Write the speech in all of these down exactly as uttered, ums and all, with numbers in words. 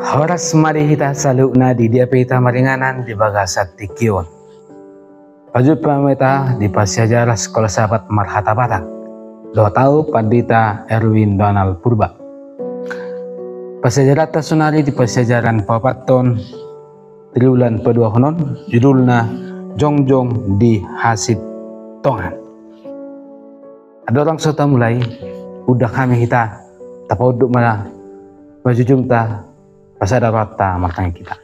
Horas ma di hita saluhutna di dia pe hita maringanan di bagasan tingki on. Pajumpang ma hita di parsiajaran Sikola Sabat marhata Batak. Dohot au Pandita Erwin Donald Purba. Parsiajaranta saonari di parsiajaran paopathon triwulan paduahon on, judulna Jongjong di Hasintongan. Andorang so tamulai, undang hami hita, tapaunduk ma na, manjujungta pasada rohanta martangiang hita.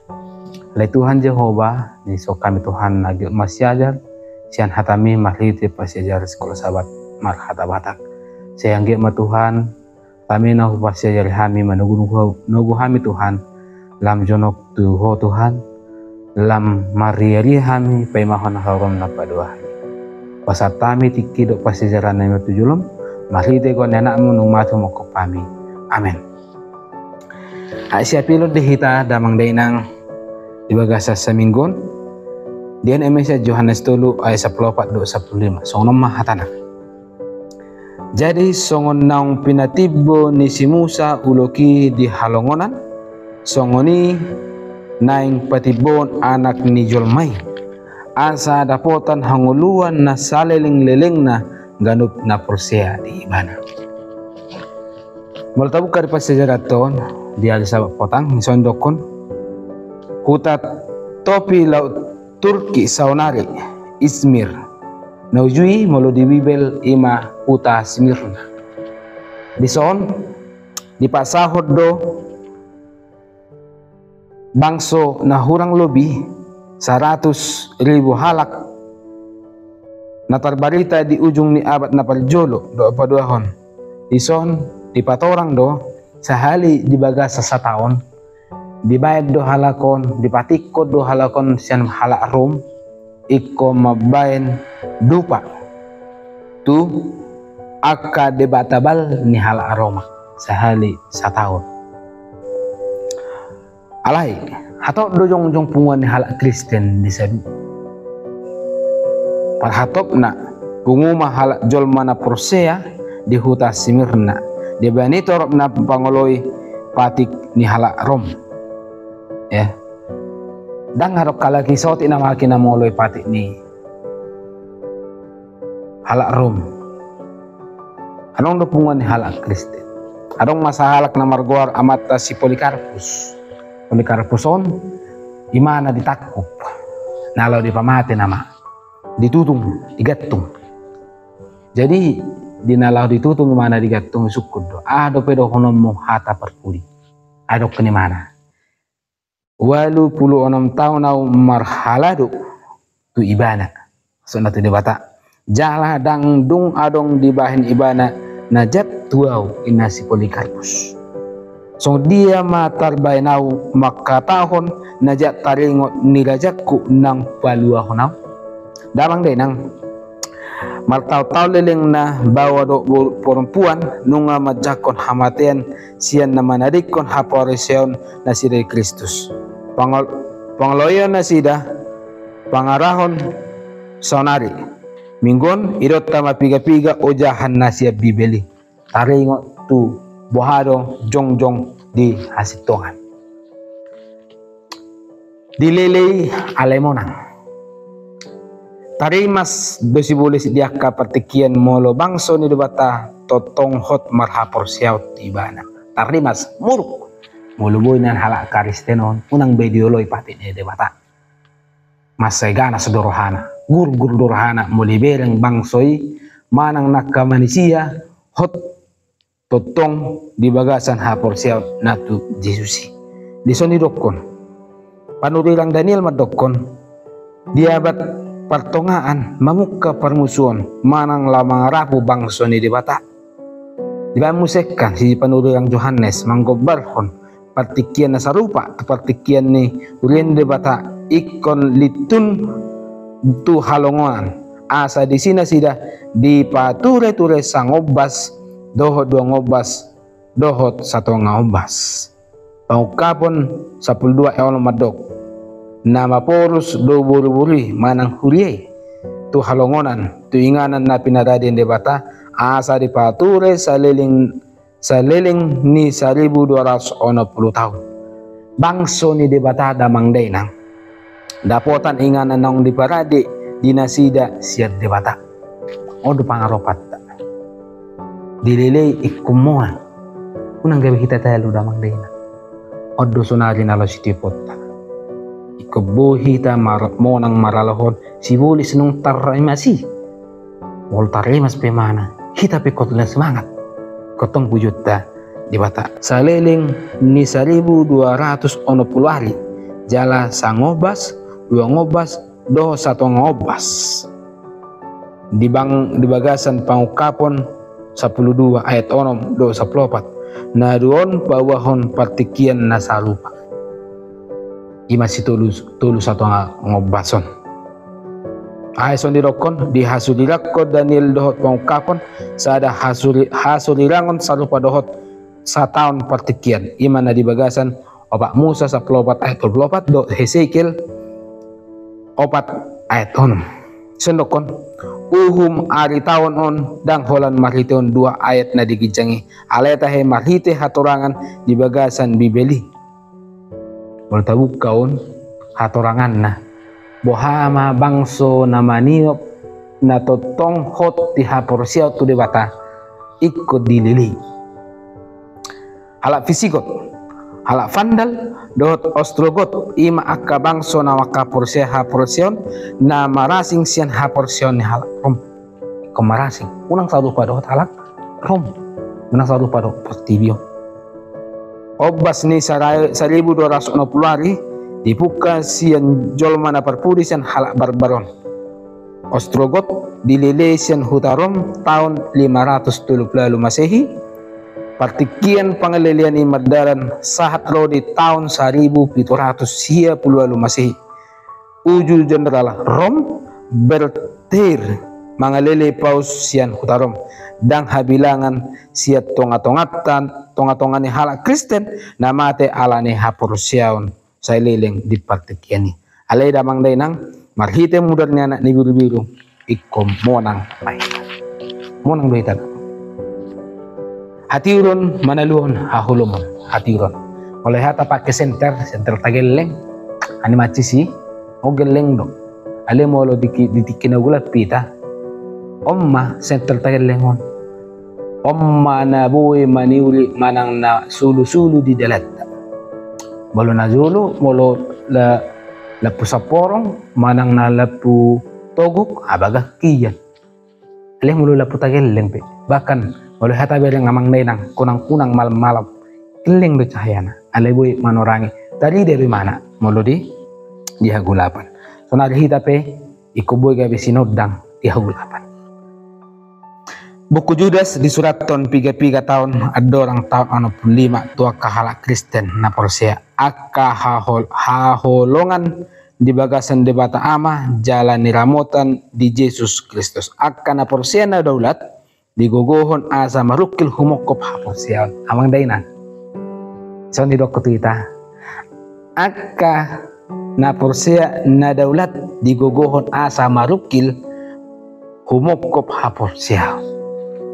Alai Tuhan Jahowa, nidok hami Tuhan na giot marsiajar sian hataMi marhite parsiajaran Sikola Sabat marhata Batak. Sai anggiat ma Tuhan, hami na huparsiajari hami manogu nogu hami Tuhan, lam jonok tu Ho Tuhan, lam marriaria hami paimahon haroromna paduahon. Pasahat hami tingki dohot parsiajaran nami tu jolom, marhite goar ni AnakMu na mate mangkophon hami. Amen. Ai siapilon di hita damang dainang di bagasan saminggu on, di Injil Johannes tolu ayat sampulu opat dohot sampulu lima. Songon on ma hatana. Jadi songon naung pinatimbo ni si Musa ulok i di halongonan, songon i naeng patimbohon Anak ni jolma i, asa dapotan hangoluan na salelenglelengna ganup na porsea di Ibana. Molo tabuka di parsiajaranta on di ari Sabat potang, dison didokkon, huta topi laut Turki saonari, Izmir. Na uju i molo di Bibel i ma huta Smirna. Dison dipasahat do bangso na hurang lobi saratus ribu halak na tarbarita di ujung ni abad na parjolo dohot paduahon. Dison dipatorang do sahali di bagasan sataon, dibaen do halak on, dipatingkon do halak on sian halak Rom, ingkon mambaen dupa tu angka debata Baal ni halak Roma sahali sataon. Alai hatop do jongjong punguan ni halak Kristen di sadun. Parhatopna, pungu ma halak jolma na porsea di huta Smirna, dibaen i torop na pangoloi patik ni halak Rom. Ya. Ndang adong halak i saotik nama aki na mangoloi patik ni halak Rom. Adong do punguan ni halak Kristen. Adong ma sahalak na margoar amanta si Polikarpus. Polikarpus on imana ditangkup, na laho dipamate nama, ditutung, digantung. Jadi di na laho ditutung imana digantung, disungkun do, aha dope dohononmu hata parpudi? Ai didok ni imana, ualu pulu onom taon ahu marhalado tu Ibana, maksudna tu Debata. Jala ndang dung adong dibahen Ibana na jat tu ahu, inna si Polikarpus. Songon dia ma tarbaen ahu mangkatahon na jat taringot ni rajangku naung paluahon ahu? Damang dainang, martaontaon lelengna baoa dohot boru parompuan nunga manjangkon hamatean sian na manadingkon haporseaon nasida di Kristus. Pangol-, pangoloion nasida pangarahon saonari. Minggu on idaonta ma pigapiga ojahan na sian Bibel i taringot tu boha do jongjong di hasintongan. Dilelei alai monang. Tarimas do sibolis di angka partingkian molo bangso ni Debata tongtong hot marhaporseaon tu Ibana. Tarimas, muruk molo boi nian halak Kristen on unang be dioloi patik ni Debata. Mansai ganas do rohana, gurgur do rohana molo ibereng bangso i manang na angka manisia hot tongtong di bagasan haporseaonna tu Jesus i. Dison didokkon, panurirang Daniel mandokkon, di abad partongaan mamungka parmusuon manang laho mangarapu bangso ni Debata. Dibaen muse angka si panurirang Johannes manggombarhon partingkian na sarupa tu partingkian ni huria ni Debata ingkon lintun tu halongonan, asa disi nasida dipatureture sangombas dohot duangombas dohot satonga ombas. Pangungkapon sampulu dua ayat onom mandok, na maporus do boruboru i manang huria i tu halongonan, tu inganan na pinarade ni Debata, asa dipature saleleng saleleng ni saribu dua ratus onom pulu taon. Bangso ni Debata damang dainang, dapotan inganan naung diparade di nasida sian Debata. On do pangaropanta. Dilelei ingkon monang. Unang gabe hita talu damang dainang. On do sonari na laho sitiuponta. Ingkon boi hita mar-, monang maralohon sibolis naung tarrimas i. Molo tarrimas pe manang, hita pe ingkon las semangat. Ingkon tong pujionta Debata. Saleleng ni saribu dua ratus onom pulu ari, jala sangombas, duangombas, dohot satonga ombas. Di bang-, di bagasan Pangungkapon sampulu dua ayat onom dohot sampulu opat. Na dua on paboahon partingkian na sarupa. I ma si tolu, tolu satonga ombas on. Ai songon didokkon, dihasuriranghon Daniel dohot Pangungkapon, sada hasuri-, hasurirangon sarupa dohot sataon partingkian. I ma na di bagasan Opat Musa sampulu opat ayat tolu pulu opat dohot Hesekiel opat ayat onom. Songon didokkon, uhum ari taon on ndang holan marhitehon dua ayat na di ginjang i, alai tahe marhite hatorangan di bagasan Bibel i. Molo tabuka on hatoranganna, boha ma bangso na maniop na tongtong hot di haporseaon tu Debata, ingkon dilelei. Halak Visigot, halak Vandal, dohot Ostrogot, i ma angka bangso na mangkaporseai haporseaon na marasing sian haporseaon ni halak Rom. Ingkon marasing, unang sarupa dohot halak Rom, unang sarupa dohot portibi on. Ombas ni sara-, saribu dua ratus onom pulu ari, dipungka sian jolma na parpudi sian halak Barbar on. Ostrogot dilelei sian huta Rom taon lima ratus tolu pulu ualu Masehi, partingkian pangalelean i mardalan sahat ro di taon saribu pitu ratus sia pulu ualu Masehi. Uju jenderal Rom, Bertaire, mangalele paus sian huta Rom. Ndang habilangan sian tonga-tonganta, tonga-tonga ni halak Kristen na mate ala ni haporseaon saleleng di partingkian i. Alai damang dainang, marhite mudar ni Anak ni Birubiru, ingkon monang ma hita. Monang do hita. Hatiuron manaluhon haholomon, hatiuron. Molo hea tapake senter, senter tagaelleng, ani mancisi, o gelleng do. Alai molo di ki-, di tingki na golap hita, on ma senter tagaelleng on. On ma na boi maniuli manang na sulu-sulu di dalanta. Molo na jolo, molo la-, lampu samporong, manang na lampu togok, a, bagas hian. Alai molo lampu tagaelleng pe. Bahkan, molo hea tabereng amang dainang, kunang-kunang malam-malam, gelleng do cahayana. Alai boi manorangi, tarida do imana, molo di, di hagolapan. Sonari hita pe, ingkon boi gabe sinondang di hagolapan. Buku Judas disurathon piga-piga taon andorang taon onom pulu lima tu angka halak Kristen na porsea, angka hahol-, haholongan di bagasan Debata Ama jala ni ramotan di Jesus Kristus. Angka na porsea na daulat digogohon asa marungkil humongkop haporseaon. Amang dainang, songon didokkon tu hita, angka na porsea na daulat digogohon asa marungkil humongkop haporseaon.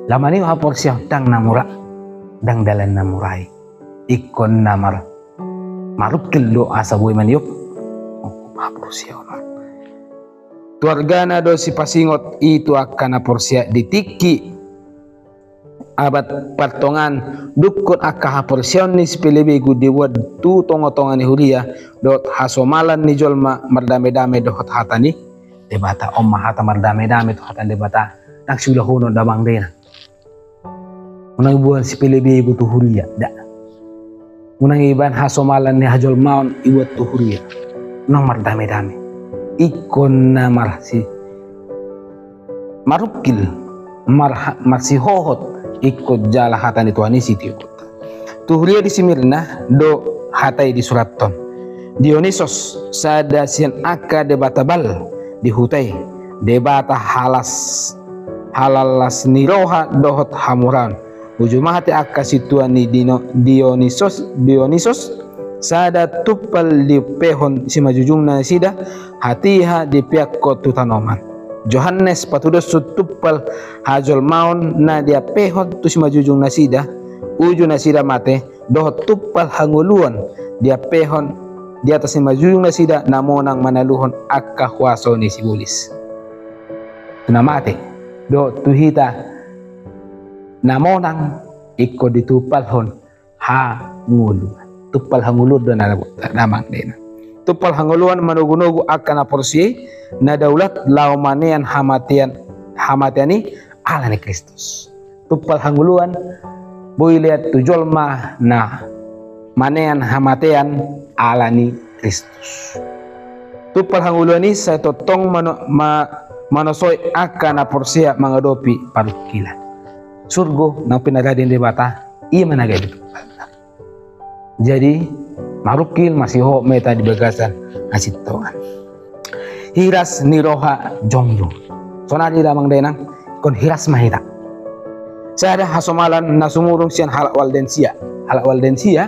Lam maniop haporseaon ndang na mura, ndang dalan na mura i. Ingkon na mar-, marungkil do asa boi maniop humongkop haporseaon. Tu argana do sipasingot i tu angka na porsea di tingki abad partongaan, dungkon angka haporseaon ni sipelebegu diboan tu tonga-tonga ni huria, dohot hasomalan ni jolma mardame-dame dohot hata ni Debata. On ma hata mardame-dame tu hata ni Debata, ndang siulahonon damang dainang. Unang iboan sipelebegu tu huria, da. Unang ibaen hasomalan ni hajolmaon iboan tu huria. Unang mardame-dame. Ingkon na marsi-, marungkil, marha-, marsihohot, ingkon jala hata ni Tuhan i sitiopon. Tu huria di Smirna do hata i disurathon. Dionisos, sada sian angka debata Baal di huta i, debata halas, halalas ni roha dohot hamuraon. Uju mate angka sintua ni Dino-, Dionisos, Dionisos, sada tumpal diumpehon simanjujung nasida, hatiha dipeakkon tu tanoman. Johannes patudoshon tumpal hajolmaon na diampehon tu simanjujung nasida, uju nasida mate, dohot tumpal hangoluan diampehon di atas ni marjujung nasida na monang manaluhon angka huaso ni sibolis. Tu na mate dohot tu hita na monang, ingkon ditumpalhon hangoluan. Tumpal hangoluan do na, na, damang dainang. Tumpal hangoluan manogunogu angka na porsea i na daulat laho manean hamatean, hamatean i ala ni Kristus. Tumpal hangoluan boi lean tu jolma na manean hamatean ala ni Kristus. Tumpal hangoluan i sai tongtong mano-, ma-, manosoi angka na porsea mangadopi parungkilan. Surgo na pinarade ni Debata, i ma na gabe tumpalna. Jadi, marungkil, masihop ma hita di bagasan hasintongan. Hiras ni roha jongjong. Sonari damang dainang, ingkon hiras ma hita. Sada hasomalan na sumurung sian halak Waldensia. Halak Waldensia,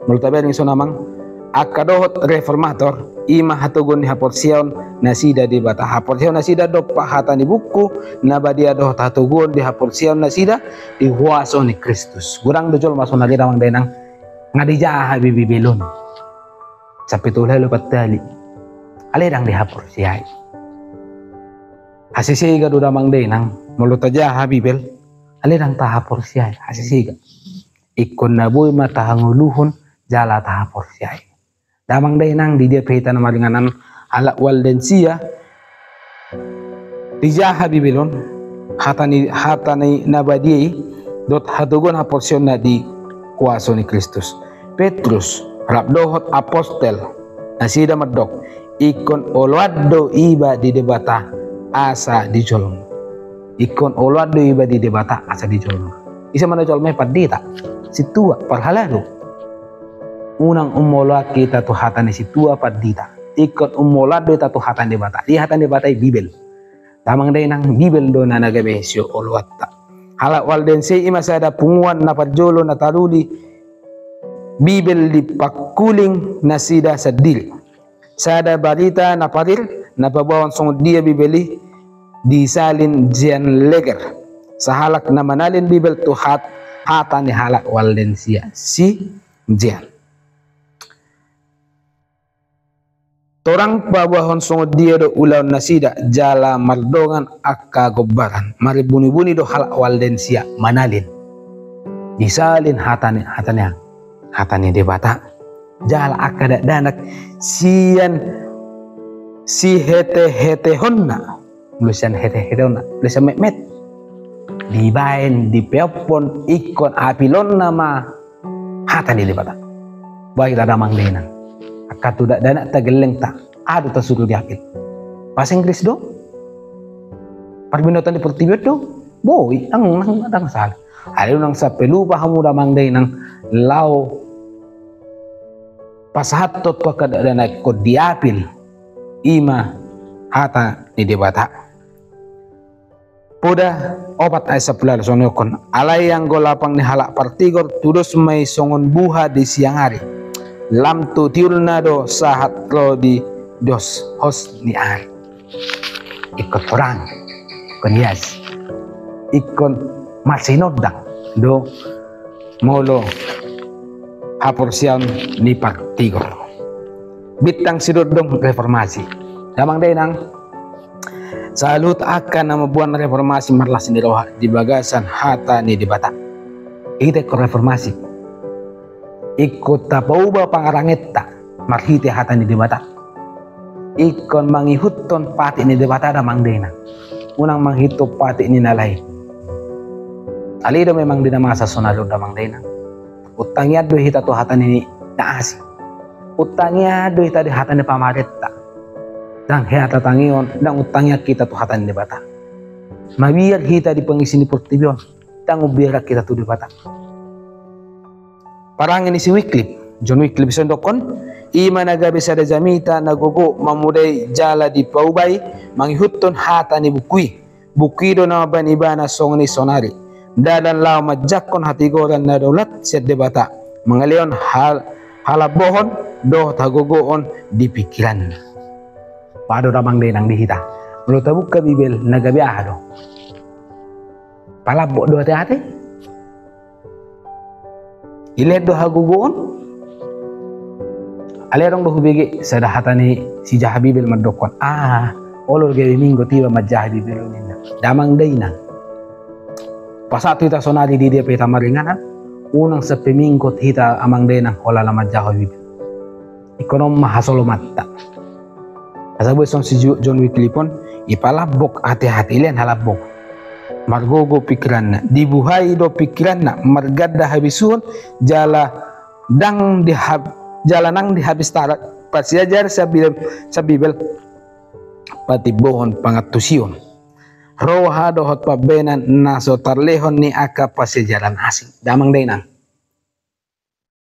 molo tabereng songon i amang, angka dohot reformator, i ma hatoguon ni haporseaon nasida di Debata. Haporseaon nasida dompak hata ni buku na badia dohot hatoguon di haporseaon nasida di huaso ni Kristus. Godang do jolma sonari damang dainang, nga dijaha be Bibel on. Sampe tolu hali opat hali. Alai ndang dihaporseai. Hasesega do damang dainang, molo tajaha Bibel, alai ndang tahaporseai, hasesega. Ingkon na boi ma tahangoluhon jala tahaporseai. Damang dainang, di dia pe hita na maringanan, halak Waldensia, dijaha Bibel on, hata ni, hata ni na badia i, dohot hatoguon haporseaonna di huaso ni Kristus. Petrus, rap dohot apostel nasida mandok, ingkon oloan do iba di Debata asa di jolma. Ingkon oloan do iba di Debata asa di jolma. Ise ma na jolma i? Pandita, sintua, parhalado. Unang umoloan hita tu hata ni sintua, pandita. Ingkon umoloan do hita tu hata ni Debata. Di hata ni Debata i Bibel. Damang dainang, Bibel do na, na gabe sioloanta. Halak Waldensia i ma sada punguan na parjolo na taruli Bibel di pangkuling nasida sandiri. Sada barita na parir na paboahon songon dia Bibel i disalin Jean Leger, sahalak na manalin Bibel tu hat-, hata ni halak Waldensia, si Jean. Torang paboahon songon dia do ulaon nasida jala mardongan angka gombaran, marimbunibuni do halak Waldensia manalin. Disalin hata ni, hata ni, hata ni Debata. Jala angka dakdanak sian sihetehetehonna, molo sian hetehetehonna, molo sian metmet, dibaen, dipeophon, ingkon apilonna ma hata ni Debata. Baen hita damang dainang, angka tu dakdanakta, gellengta, aha do tasuru diapil? Bahasa Inggris do? Parbinotoan di portibi on do? Boi, ndang, ndang, ndang masalah. Alai unang sampe lupa hamu damang dainang, laho pasahathon tu angka dakdanak ingkon diapil, i ma hata ni Debata. Poda opat ayat sampulu ualu songon on: Alai anggo lapang ni halak partigor, tudos ma i songon buha di siang ari, lam tu tiulna do sahat ro di dos hos ni ari. Ingkon torang, ingkon ias, ingkon marsinondang do molo haporseaon ni partigor. Bintang sidondong reformasi. Damang dainang, saluhut angka na mamboan reformasi marlas ni roha di bagasan hata ni Debata. Hita ingkon reformasi. Ingkon tapauba pangarangenta marhite hata ni Debata. Ingkon mangihuthon patik ni Debata damang dainang. Unang mangihuthon patik ni na lain. Alai do memang di na masa sonari on damang dainang, untangian do hita tu hata ni na asing. Untangian do hita di hata ni pamarenta. Ndang hea tatangihon, ndang untangian hita tu hata ni Debata. Mabiar hita di pangisi ni portibi on, ndang umbiaran hita tu Debata. Parange ni si Wycliffe, John Wycliffe, dison didokhon, i ma na gabe sada jamita na gogo mamodai jala dipaubai mangihuthon hata ni buku i. Buku i do na mambahen ibana songon i sonari, dalan laho manjangkon hatigoran na daulat sian Debata, mangalehon hal-, halambohon dohot hagogoon di pingkiranna. Aha do damang dainang di hita? Molo tabuka Bibel na gabe aha do? Palambok do ate-ate? Dilehon do hagogoon. Alai adong do hubege sada hata ni si Jaha Bibel mandokkon, ah, olo gabe minggot iba manjaha Bibel on, ninna. Damang dainang, pasahat hita sonari di dia pe hita maringanan, unang sampe minggot hita amang dainang holan na manjaha Bibel. Ingkon on ma hasoloanta. Asa boi songon si Ju-, John Wycliffe on, ipalambok ateate, ilehon halambok. Margogo pikiranna, dibuhai do pikiranna, marganda habisuhon, jala ndang dihab-, jala ndang dihabistaran, parsiajar sa Bibel, sa Bibel, patimbohon pangantusion. Roha dohot pambahenan na so tarlehon ni angka parsiajaran asing. Damang dainang.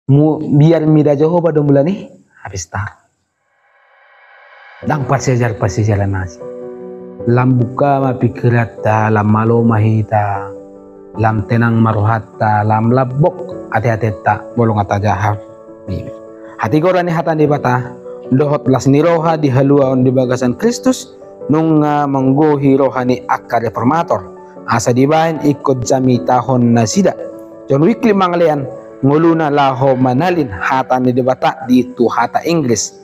Mu-, biar mida Jahowa do mula ni habistaran. Ndang parsiajar-, parsiajaran asing. Lam buka ma pikiranta, lam malo ma hita, lam tenang ma rohanta, lam lambok ateatenta, molo nga tajaha. Hatigoran ni hata ni Debata, dohot las ni roha dihaluaon di bagasan Kristus, nunga manggohi roha ni angka reformator, asa dibahen ingkon jamitahon nasida. John Wycliffe mangalean, ngoluna laho manalin hata ni Debata di tu hata Inggris.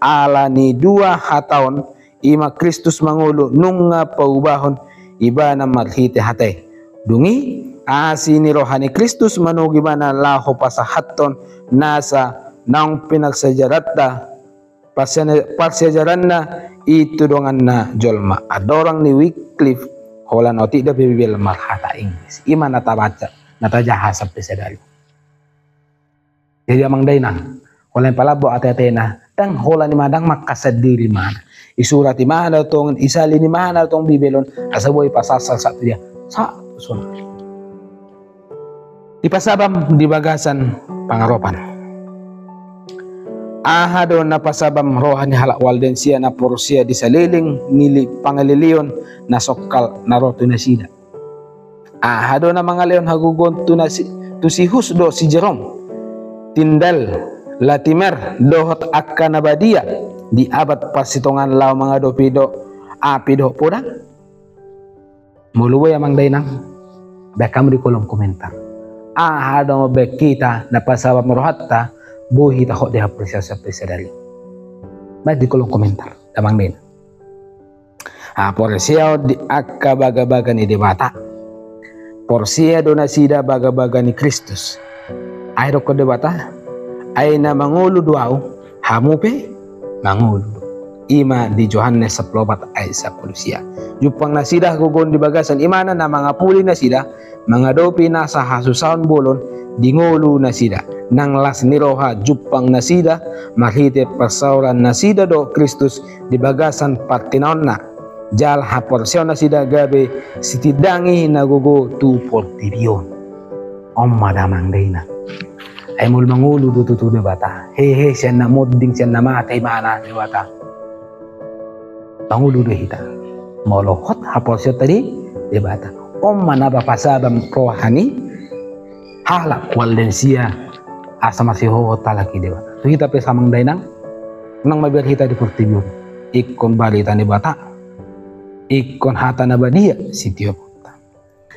Ala ni dua hata on, i ma Kristus mangolu nunga paubahon ibana marhite hata i. Dung i, asi ni roha ni Kristus manogu ibana laho pasahathon nasa naung pinarsiajaranta, parsia-, parsiajaranna i tu donganna jolma. Andorang ni Wycliffe, holan otik dope Bibel marhata Inggris. I ma na tabaca, na tajaha sampe sadari. Jadi amang dainang, holan ipalambok ateatena, ndang holan i ma, ndang mangkasan diri ibana. Isurat ibana tong, isalin ibana tong Bibel on, asa boi pasahat sahat tu dia. Sahat tu sonari. Dipasabam di bagasan pangaropan. Aha do na pasabam roha ni halak Waldensia na porsea di saleleng ni li-, pangaleleon na songkal na ro tu nasida? Aha do na mangalehon hagogoon tu nasi-, tu si Hus dohot si Jerome, Tyndale, Latimer, dohot angka na badia di abad parsitongaan laho mangadopi do api dohot podang? Molo boi amang dainang, bahen hamu di kolom komentar. Aha do mambahen hita na pasabam rohanta, boi hita hot di haporseaon sampe sadari? Bahen di kolom komentar, amang dainang. Haporseaon di angka bagabaga ni Debata. Porsea do nasida bagabaga ni Kristus. Ai dokkon Debata, ai na mangolu do ahu, hamu pe mangolu do. I ma di Johannes sampulu opat ayat sampulu sia. Jumpang nasida hagogoon di bagasan ibana na mangapuli nasida, mangadopi nasa hasusahon bolon, di ngolu nasida. Nang las ni roha jumpang nasida, marhite parsaoran nasida dohot Kristus di bagasan partinaonna. Jala haporseaon nasida gabe sitindangi na gogo tu portibi on. On ma damang dainang. Ai molo mangolu do tutu Debata, hehe, sian na monding, sian na mate ibana Debata. Mangolu do hita molo hot haporseaonta di Debata. On ma na pasabam roha ni halak Waldensia asa masihohot halak i Debata. Tu hita pe amang dainang, unang mabiar hita di portibi on. Ingkon barita ni Debata, ingkon hata na badia sitiop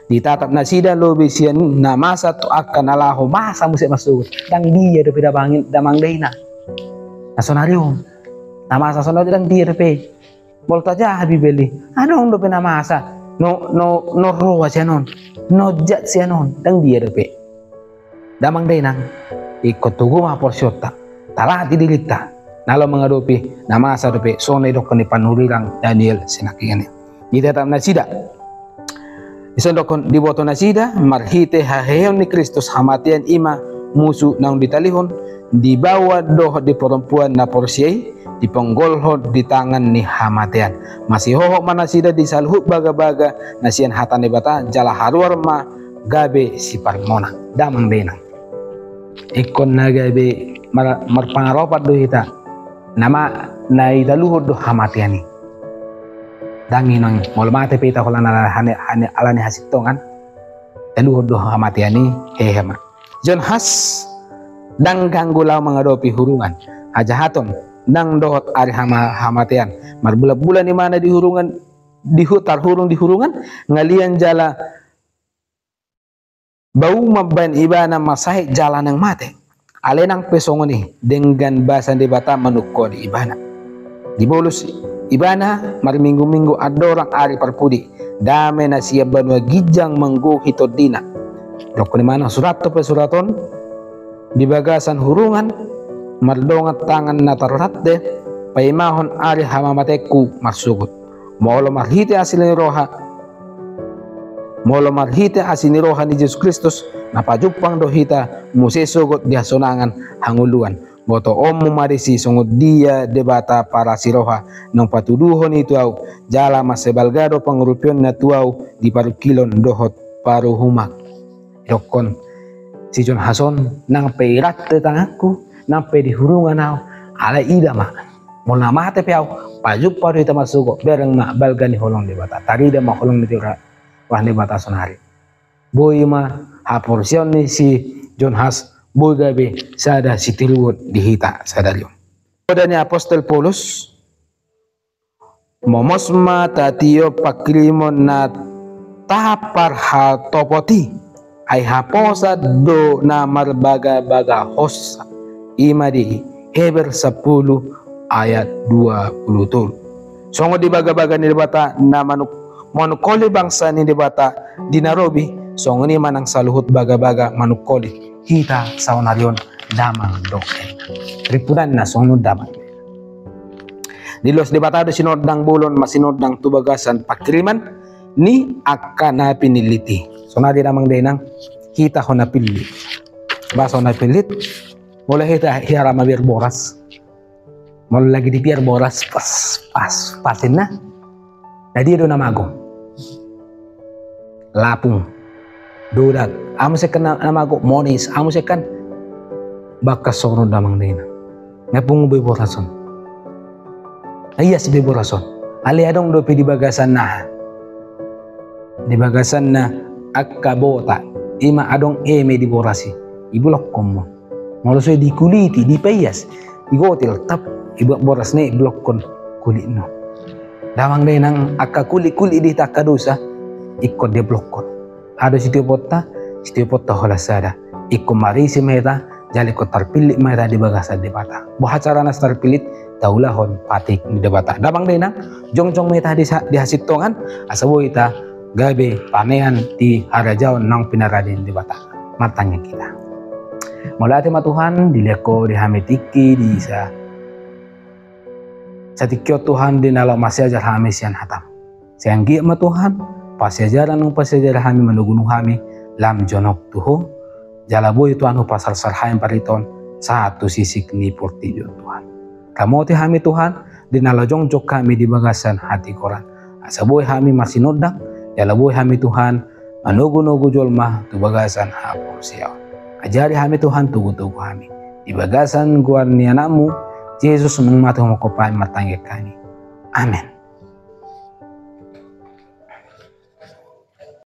Ditatap nasida lobi sian na masa tu angka na laho masa muse marsogot. Ndang dia dope damang, damang dainang. Na sonari on. Na masa sonari ndang dia dope. Molo tajaha Bibel i, adong dope na masa. No, no, no roa sian on. No jat sian on. Ndang dia dope. Damang dainang, ingkon togu ma haporseaonta, talati dirinta, na laho mangadopi na masa dope, songon na didokkon ni panurirang Daniel sinangkiningan i. Ditatap nasida. Dison dokkon, diboto nasida marhite haheheon ni Kristus hamatean i ma musu naung ditalihon, dibaoa dohot di parompuan na porsea i, diponggolhon di tangan ni hamatean. Masihohot ma nasida di saluhut bagabaga na sian hata ni Debata, jala haruar ma gabe siparmonang. Damang dainang. Ingkon na gabe mar-, marpangaropan do hita. Nama na italuhon do hamatean i. Ndang inang molo mate pe hita holan ala ni, ala ni hasintongan. Italuhon do hamatean i, hehe ma. John Huss, ndang ganggu laho mangadopi hurungan. Hajahaton, ndang dohot ari hama-, hamatean. Marbulan-bulan ibana di hurungan, di hu-, tarhurung di hurungan, ngalian jala Bau mambaen ibana masahit jala naeng mate. Alai nang pe songon i, denggan basa ni Debata manungkoli ibana. Dibolus ibana marminggu-minggu andorang ari parpudi, dame na sian banua ginjang manggohi tondina. Didok ni manang surat pe surat on, di bagasan hurungan, mardongan tangan na tarrante, paimahon ari hamamatengku marsogot. Molo marhite asi ni roha, molo marhite asi ni roha ni Jesus Kristus, na pajumpang do hita muse sogot di hasonangan hangoluan. Botoonmu ma disi songon dia Debata parasi roha, naung patuduhon i tu ahu, jala mansai balga do pangurupionna tu ahu di parungkilon dohot paruhuman. Didokkon si John Huss on, nang pe irante tanganku, nang pe di hurungan ahu, alai ida ma, molo na mate pe ahu, pajumpa do hita marsogot, bereng ma balga ni holong ni Debata, tarida ma holong ni Debata, roha ni Debata sonari. Boi ma haporseaon ni si John Huss, boi gabe sada sitiruon di hita sadari on. Poda ni apostel Paulus, momos ma tatiop pangkirimon na taparhatopot i, ai haposan do na marbagabaga hosa, i ma di Heber sampulu ayat dua pulu tolu. Songon di bagabaga ni Debata na manung-, manungkoli bangsa ni Debata di na robi, songon i ma nang saluhut bagabaga manungkoli hita saonari on damang dohot dainang. Rimpudanna songon on damang. Diloas Debata do sinondang bolon masinondang tu bagasan pangkiriman ni angka na pinillit i. Sonari damang dainang, hita hona pillit. Bahasa hona pillit, molo hita hea ra mabiar boras. Molo lagi dibiar boras, pas, pas, pas inna. Na dia do na mago? Lapung. Dodak. Aha muse kan na, na mago? Monis. Aha muse kan? Bakas songon on damang dainang. Na pungu be boras on. Na ias be boras on. Alai adong dope di bagasan na aha? Di bagasan na angka bota. I ma adong eme di boras i. Iblokkon ma. Molo so i dikuliti, dipaias, digotil, tap, ibuat boras na i, iblokkon kulitna. Damang dainang, angka kulit-kulit di hita angka dosa, ingkon diblokkon. Aha do sitioponta? Sitioponta holan sada. Ingkon marisi ma hita, jala ingkon tarpillit ma hita di bagasan Debata. Boha carana so tarpillit? Taulahon patik ni Debata. Damang dainang, jongjong ma hita di sa-, di hasintongan, asa boi hita gabe panean di harajaon naung pinarade ni Debata. Martangiang hita. Mauliate ma Tuhan, dilehon Ho di hami tingki di sa-, satingki on Tuhan, di na laho marsiajar hami sian hataM. Sai anggiat ma Tuhan, parsiajaran naung pasiajari hami manogunogu hami, lam jonok tu Ho, jala boi Tuhan hupasarsar hami barita on, sahat tu sisik ni portibi on Tuhan. Ramoti hami Tuhan, di na laho jongjong hami di bagasan hatigoran. Asa boi hami marsinondang, jala boi hami Tuhan, manogunogu jolma tu bagasan haporseaon. Ajari hami Tuhan, togutogu hami. Di bagasan goar ni AnakMu, Jesus naung mate humongkop hami martangiang hami. Amen.